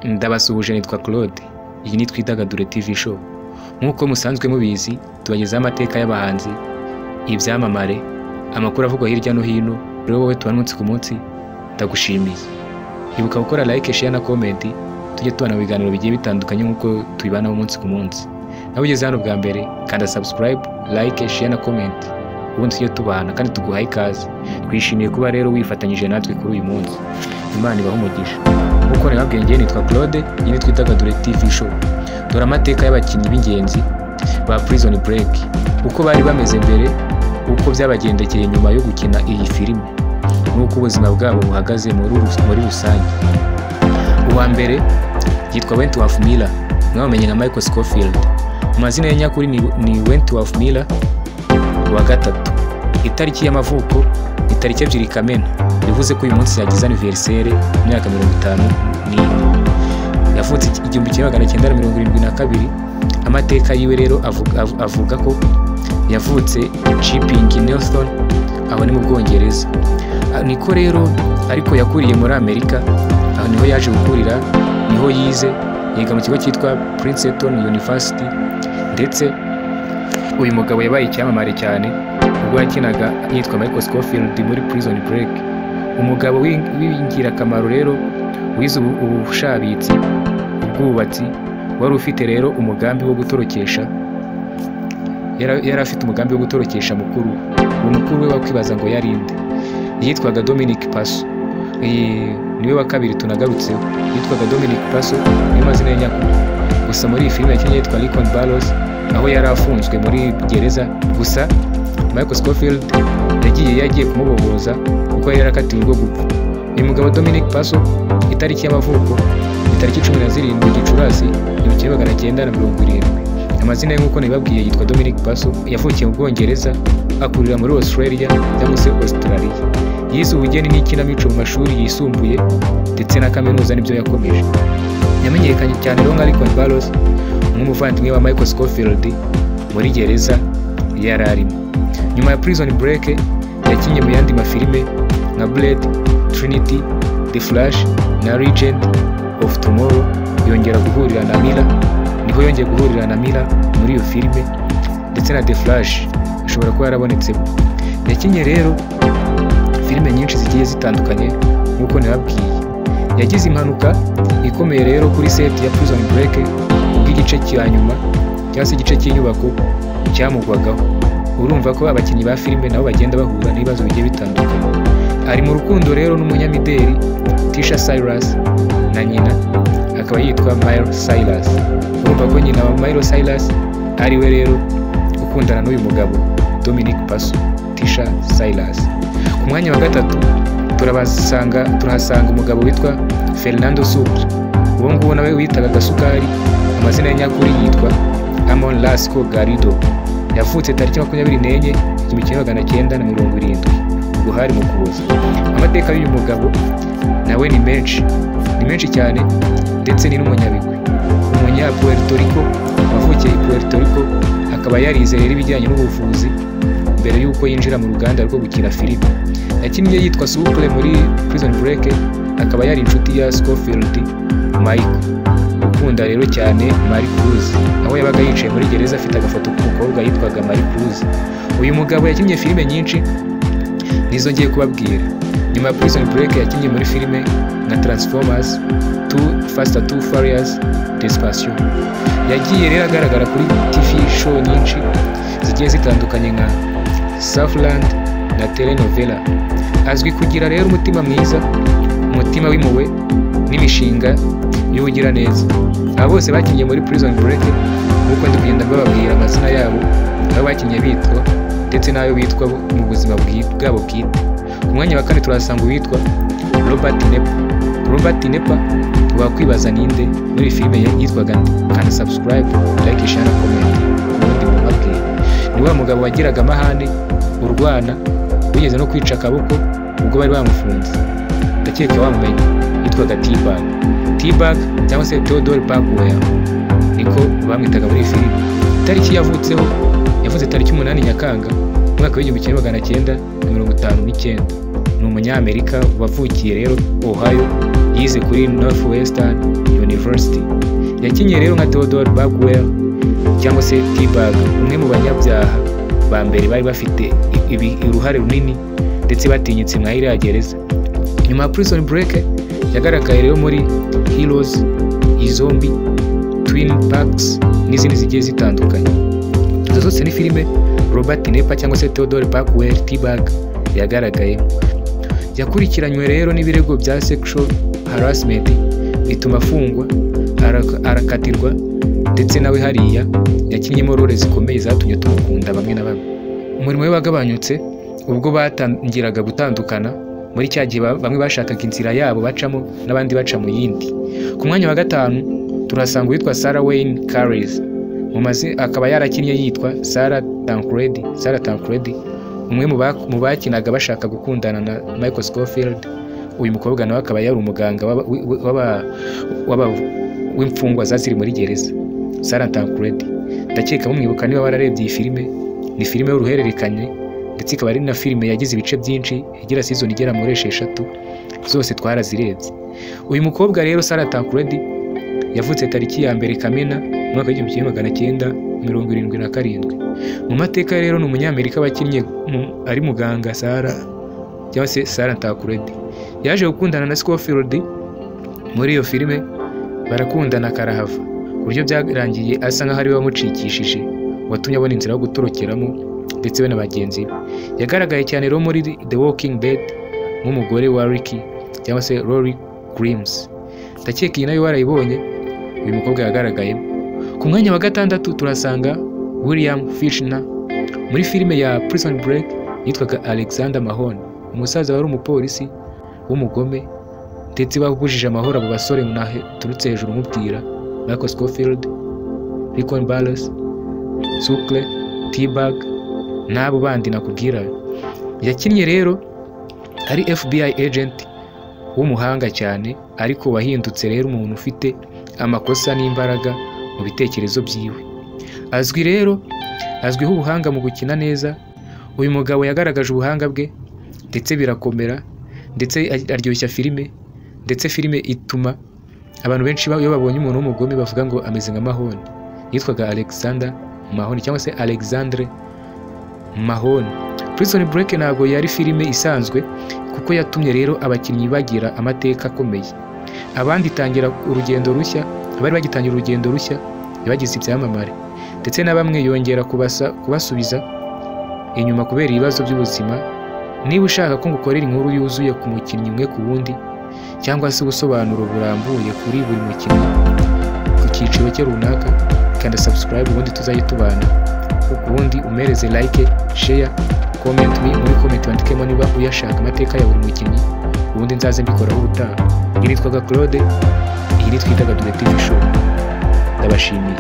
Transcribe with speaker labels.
Speaker 1: Ndabasuhuje, nitwa Claude, iyi ni Twidagadure TV Show. Nk'uko musanzwe mubizi, tubagezaho amateka y'abahanzi, ibyamamare, amakuru avugwa hirya no hino. Rero wowe tubana umunsi ku munsi, ndagushimiye. Ibuka gukora like, share na comment, tujye tubana mu biganiro bigiye bitandukanye nk'uko tubibanaho umunsi ku munsi. Nawe ugeze hano bwa mbere, kanda subscribe, like, share na comment, ubundi tujye tubana kandi tuguhaye ikaze. Twishimiye kuba rero wifatanyije natwe kuri uyu munsi. Imana ibahe umugisha. Nk'uko nababwiye, njye nitwa Claude, iyi ni Twidagadure TV Show. Dore amateka y'abakinnyi b'ingenzi ba Prison Break, uko bari bameze mbere, uko byabagendekeye nyuma yo gukina iyi filime, n'uko ubuzima bwabo buhagaze muri rusange. Uwa mbere yitwa Wentworth Miller, mwamenye nka Michael Scofield. Amazina ye nyakuri ni Wentworth Miller wa gatatu. Itariki y'amavuko ni tariki 2 Kamena, bivuze ko uyu munsi yagize anniversaire, imyaka 54. Yavutse 1972. Amateka yiwe rero avuga ko yavutse Chipping Norton, aho ni mu Bwongereza. Niko rero, ariko yakuriye muri Amerika, aho niho yaje gukurira, niho yize, yiga mu kigo cyitwa Princeton University. Ndetse uyu mugabo yabaye icyamamare cyane ubwo yakinaga yitwa Michael Scofield muri Prison Break. Umugabo w'ingirakamaro rero, wize ubushabitsi, ubwubatsi, wari ufite rero umugambi wo gutorokesha, yari afite umugambi wo gutorokesha mukuru we. Uwo mukuru we wakwibaza ngo yari nde? Yitwaga Dominic Paso. Niwe wa kabiri tunagarutseho, yitwaga Dominic Paso, niyo mazina ye nyakuri. Gusa muri iyi filime yakinnye yitwa Lincoln Barrows, aho yari afunzwe muri gereza. Gusa Michael Scofield yagiye kumubohoza kuko yari yarakatiwe urwo gupfa. Uyu mugabo Dominic Paso, itariki y'amavuko ni tariki 17 Gicurasi 1970. Amazina ye nk'uko nabibabwiye yitwa Dominic Paso, yavukiye mu Bwongereza, akurira muri Australia cyangwa se Australia. Yize ubugeni n'ikinamico mu mashuri yisumbuye ndetse na kaminuza nibyo yakomeje. Yamenyekanye cyane rero nka Lincoln Barrows, nk'umuvandimwe wa Michael Scofield muri gereza yari arimo. Nyuma ya Prison Break yakinnye mu yandi mafilime nka Blade, Trinity, The Flash na Legend of Tomorrow. Yongera guhurira na Miller, niho yongeye guhurira na Miller muri iyo filime, ndetse na The Flash ashobora kuba yarabonetsemo. Yakinnye rero filime nyinshi zigiye zitandukanye nk'uko nababwiye. Yagize impanuka ikomeye rero kuri set ya Prison Break, ubwo igice cya nyuma cyangwa se igice cy'inyubako cyamugwagaho. Urumva ko abakinnyi ba filime nabo bagenda bahura n'ibibazo bigiye bitandukanye. Ari mu rukundo rero n'umunyamideli Tisha Cyrus, na nyina akaba yitwa Miley Cyrus. Urumva ko nyina wa Miley Cyrus ari we rero ukundana n'uyu mugabo Dominic Paso, Tisha Cyrus. Ku mwanya wa gatatu turahasanga umugabo witwa Fernando Sucre. Uwo nguwo nawe witaga Gasukari, amazina ye nyakuri yitwa Amon Lasco Garrido. Yavutse tariki 24 1970, ubwo hari mu Kuboza. Amateka y'uyu mugabo nawe ni menshi, ni menshi cyane, ndetse ni n'umunyabigwi, umunya Puerto Rico, wavukiye i Puerto Rico, akaba yarize rero ibijyanye n'ubuvuzi mbere y'uko yinjira mu ruganda rwo gukina filime. Yakinnye yitwa Sucre muri Prison Break, akaba yari inshuti ya Scofield Michael, ukunda rero cyane Marie Cruz, aho yabaga yicaye muri gereza afite agafoto k'umukobwa yitwaga Marie Cruz. Uyu mugabo yakinnye filime nyinshi nizo ngiye kubabwira. Nyuma ya Prison Break yakinnye muri filime nka Transformers, Too Fast Too Furious, Despacito. Yagiye rero agaragara kuri TV show nyinshi zigiye zitandukanye nka Southland na telenovela. Azwi kugira rero umutima mwiza, umutima w'impuhwe n'imishinga y'ubugiraneza. Aba bose bakinnye muri Prison Break, nk'uko ndi kugenda mbababwira amazina yabo, aho bakinnye bitwa ndetse n'ayo bitwa mu buzima bwabo bwite. Ku mwanya wa kane turahasanga uwitwa Robert Knepper. Robert Knepper wakwibaza ninde muri filime yitwaga nde? Kanda subscribe, like, share na comment, ubundi mubabwire. Ni wa mugabo wagiraga amahane, urwana, wigeze no kwica akaboko ubwo bari bamufunze. Ndakeka wamumenye, yitwaga T-Bag. T-Bag cyangwa se Theodore Bagwell niko bamwitaga muri iyi filime. Itariki yavutseho, yavutse tariki 8 Nyakanga umwaka w'1959. Ni umunyamerika wavukiye rero Ohio. Yize kuri Northwestern University. Yakinnye rero nka Theodore Bagwell cyangwa se T-Bag, umwe mu banyabyaha ba mbere bari bafite uruhare runini ndetse batinyitse mwa iriya gereza. Nyuma ya Prison Break yagaragaye rero muri Heroes, Zombie, Twin Peaks n'izindi zigiye zitandukanye. Izo zose ni filime Robert Knepper cyangwa se Theodore Bagwell T-Bag yagaragayemo. Yakurikiranywe rero n'ibirego bya sexual harassment bituma afungwa, arakatirwa, ndetse nawe hariya yakinnyemo role zikomeye zatumye tumukunda bamwe na bamwe. Umurimo we wagabanyutse ubwo batangiraga gutandukana muri cya gihe bamwe bashakaga inzira yabo bacamo n'abandi baca mu yindi. Ku mwanya wa 5 turasanga uwitwa Sarah Wayne Callies, akaba yarakinnye yitwa Sarah Tancredi. Sarah Tancredi umwe mu bakinaga bashaka gukundana na Michael Scofield. Uyu mukobwa nawe akaba yari umuganga w'imfungwa zaziri muri gereza. Sarah Tancredi ndakeka mumwibuka niba wararebye iyi filime. Ni filime y'uruhererekane ndetse ikaba ari na filime yagize ibice byinshi, igira season igera muri 6, zose twarazirebye. Uyu mukobwa rero Sarah Tancredi yavutse tariki ya 1 Kamena mwaka 1977. Mu mateka rero ni umunyamerika wakinnye ari muganga Sarah cyangwa se Sarah Tancredi. Yaje gukundana na Scofield muri iyo filime, barakundana karahava, ku buryo byarangiye asa nkaho ari we wamucikishije, watumye abona inzira yo gutorokeramo ndetse we na bagenzi be. Yagaragaye cyane rero muri The Walking Dead nk'umugore wa Ricky cyangwa se Lori Grimes. Ndakeka iyi nayo warayibonye, uyu mukobwa yagaragayemo. Ku mwanya wa 6 turasanga William Fichtner muri filime ya Prison Break yitwaga Alexander Mahone, umusaza wari umupolisi w'umugome ndetse babujije amahoro abo basore turutse hejuru mubwira Michael Scofield, Rick Barnes, Sukle, T-Bag n'abo bandi nakubwira. Yakinnye rero ari FBI agent w'umuhanga cyane, ariko wahindutse rero umuntu ufite amakosa n'imbaraga mu bitekerezo byiwe. Azwi rero azwiho ubuhanga mu gukina neza. Uyu mugabo yagaragaje ubuhanga bwe ndetse birakomera, ndetse aryoshya filime, ndetse filime ituma abantu benshi iyo babonye umuntu w'umugome bavuga ngo ameze nka Mahone. Yitwaga Alexander Mahone cyangwa se Alexandre Mahone. Prison Break ntabwo yari filime isanzwe kuko yatumye rero abakinnyi bagira amateka akomeye. Abandi tangira urugendo rushya, abari bagitangira urugendo rushya bagize ibyamamare, ndetse na bamwe yongera kubasubiza inyuma kubera ibibazo by'ubuzima. Niba ushaka ko ngukorera inkuru yuzuye ku mukinnyi umwe ku wundi cyangwa se ubusobanuro burambuye kuri buri mukinnyi ku cyiciro cye runaka, kanda subscribe ubundi tuzajye tubana. Ubundi umereze like, share, comment muri comment wandikemo niba uyashaka amateka ya buri mukinnyi, ubundi nzaze mbikoraho ubutaha. Iyi nitwaga Claude, iyi ni Twidagadure TV Show. Ndabashimiye.